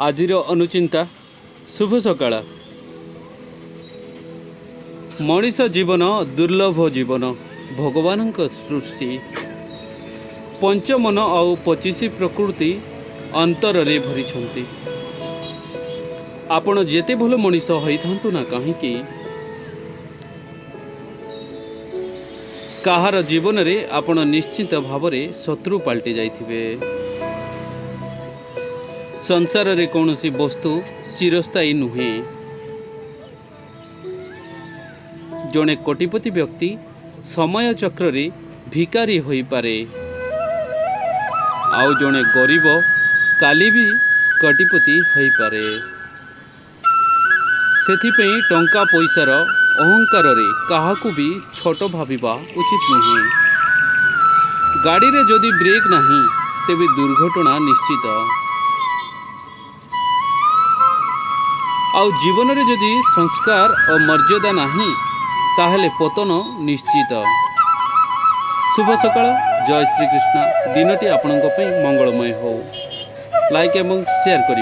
ଆଜିର ଅନୁଚିନ୍ତା। ଶୁଭ ସକାଳ। ମଣିଷ ଜୀବନ ଦୁର୍ଲଭ ଜୀବନ, ଭଗବାନଙ୍କ ସୃଷ୍ଟି। ପଞ୍ଚମନ ଆଉ 25 ପ୍ରକୃତି ଅନ୍ତରରେ ଭରିଛନ୍ତି। ଆପଣ ଯେତେ ଭଲ ମଣିଷ ହୋଇଥାନ୍ତୁ ନା କାହିଁକି, କାହାର ଜୀବନରେ ଆପଣ ନିଶ୍ଚିତ ଭାବରେ ଶତ୍ରୁ ପାଲଟି ଯାଇଥିବେ। ସଂସାରରେ କୌଣସି ବସ୍ତୁ ଚିରସ୍ଥାୟୀ ନୁହେଁ। ଜଣେ କୋଟିପତି ବ୍ୟକ୍ତି ସମୟ ଚକ୍ରରେ ଭିକାରୀ ହୋଇପାରେ, ଆଉ ଜଣେ ଗରିବ କାଲି ବି କୋଟିପତି ହୋଇପାରେ। ସେଥିପାଇଁ ଟଙ୍କା ପଇସାର ଅହଙ୍କାରରେ କାହାକୁ ବି ଛୋଟ ଭାବିବା ଉଚିତ ନୁହେଁ। ଗାଡ଼ିରେ ଯଦି ବ୍ରେକ୍ ନାହିଁ, ତେବେ ଦୁର୍ଘଟଣା ନିଶ୍ଚିତ। ଆଉ ଜୀବନରେ ଯଦି ସଂସ୍କାର ଓ ମର୍ଯ୍ୟାଦା ନାହିଁ, ତାହେଲେ ପତନ ନିଶ୍ଚିତ। ଶୁଭ ସକାଳ, ଜୟ ଶ୍ରୀକୃଷ୍ଣ। ଦିନଟି ଆପଣଙ୍କ ପାଇଁ ମଙ୍ଗଳମୟ ହେଉ। ଲାଇକ୍ ଏବଂ ସେୟାର କରିବେ।